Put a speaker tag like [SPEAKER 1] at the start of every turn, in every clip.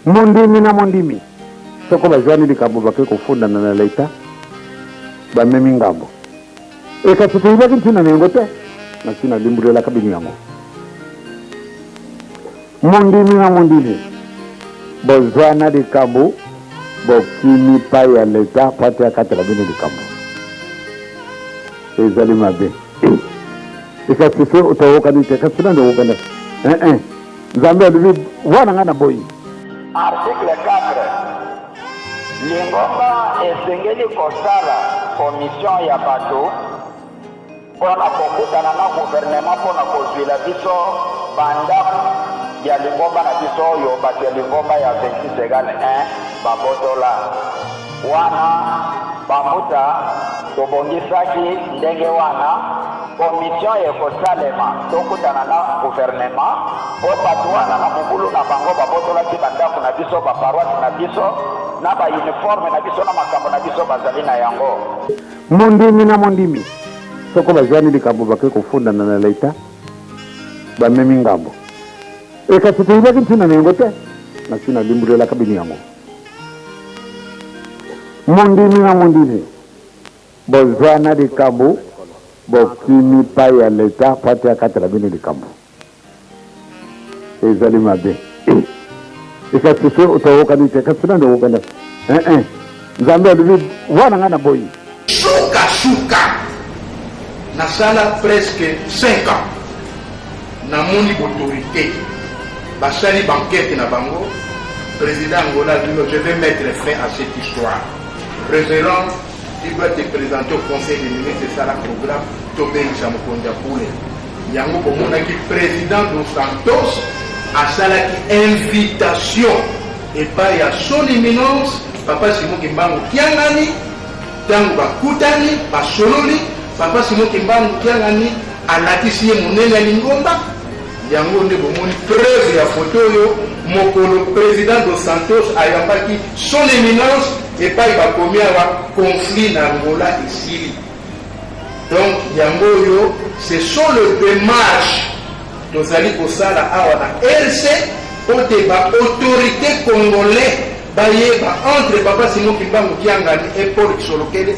[SPEAKER 1] Mondimi na mondimi soko bazwani likambo bake kofundana na leta, bamemi ngambo. E kasi toyebaki ntina na yango te, nasi nalimbulelaka bino yango. Mondimi na mondimi, bozwana likambo, bokimi pai ya leta mpo ate akatela bino likambo. Ezali mabe. E kasi so toyokani te, kasi nani okokana? Eh, eh. Nzambe alobi, wana ngai naboyi.
[SPEAKER 2] Article 4, Lingomba esengeli kosala commission ya bato mpo na kokutana na gouvernement mpo na kozwila biso ba ndako ya lingomba na biso oyo bato ya lingomba ya 26 egale 1 babotola. Wana ba mbuta tobongisaki ndenge wana commission ekosalema tokutana na gouvernement po batu wana na mobulu na bango babotolaki ba ndaku na biso, ba paroisse na biso na ba uniforme na biso na makambo na biso bazali na yango.
[SPEAKER 1] Mondimi na mondimi soko bazwani likambo bake kofundana na leta, bamemi ngambo. E kasi toyebaki ntina na yango te, nasi nalimbulelaka bino yango. Mondimi na mondimi, bozwana likambo, bokimi pai ya leta mpo ate akatela bino likambo. Ezali mabe. E kasi so toyokani te, kasi nani okokana? Eh, eh. Nzambe alobi, wana ngai naboyi.
[SPEAKER 3] Suka suka nasala presque 5 ans namoni b'autorite basali b'enquete na bango president Angola alobi non je vais mettre fin à cette histoire reverend tu dois te presenter au conseil des ministres esala programme tobengisa mokonzi ya bule yango bomonaki president dos Santos asalaki invitation epai ya son eminence papa Simon Kimbangu Kiangani Tango bakutani, basololi, Papa Simon Kimbangu Kiangani alakisi ye monene ya lingomba. Yango nde bomoni preuve ya photo oyo mokolo President dos Santos ayambaki son eminence epai bakomi awa conflit na Angola esili. Donc yango oyo ce sont les demarches tozali kosala awa na RC mpo te ba autorites congolais bayeba entre Papa Simon Kimbangu Kiangani et Paul Kisolokele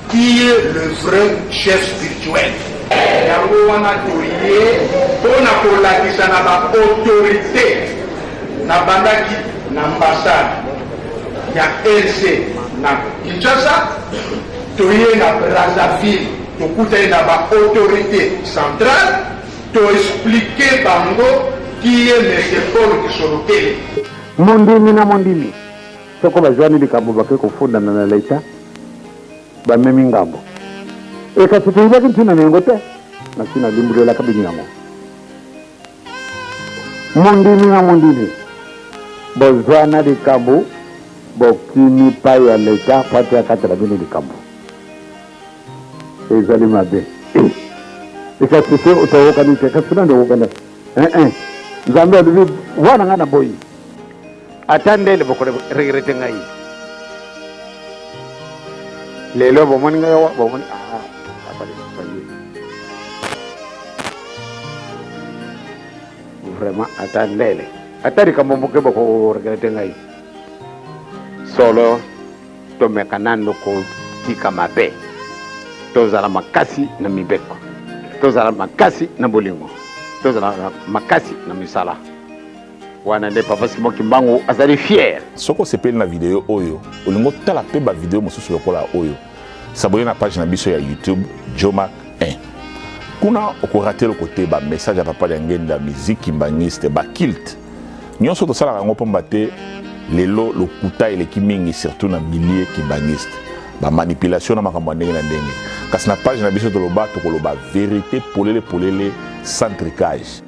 [SPEAKER 3] qui est le vrai chef spirituel. Yango wana toye mpo na kolakisa na ba autorites. Nabandaki na ambassade ya RC na Kinshasa, toye na Brazzaville, tokutani na ba autorites centrales, to expliquer bango qui est Monsieur Paul Kisolokele.
[SPEAKER 1] Mondimi na mondimi soko bazwani likambo bake kofundana na leta, bamemi ngambo. E kasi toyebaki ntina na yango te, nasi nalimbulelaka bino yango. Mondimi na mondimi, bozwana likambo, bokimi pai ya leta mpo ate akatela bino likambo. Ezali mabe. E kasi so toyokani te, kasi nani okokana? Eh, eh. Nzambe alobi, wana ngai naboyi. Ata ndele boko regrete ngai. Lelo bomoni ngai awa, bomoni ah, papa baye. Vraiment ata ndele. Ata likambo moke boko regrete ngai. Solo tomeka nano kotika mabe. Tozala makasi na mibeko. Tozala makasi na bolingo. Tozala makasi na misala. Wana nde Papa Simon Kimbangu azali fier.
[SPEAKER 4] Soki osepeli na video oyo, olingi otala mpe ba video mosusu lokola oyo, s'abonner na page na biso ya YouTube Djomack 1. Kuna okorate eloko te, ba message ya Papa Diangenda, musique kimbanguiste, ba culte. Nyonso tosalaka yango pamba te lelo lokuta eleki mingi surtout na milieu kimbanguiste. Ba manipulation na makambo ya ndenge na ndenge. Kasi na page na biso toloba tokoloba verite polele polele sans trucage.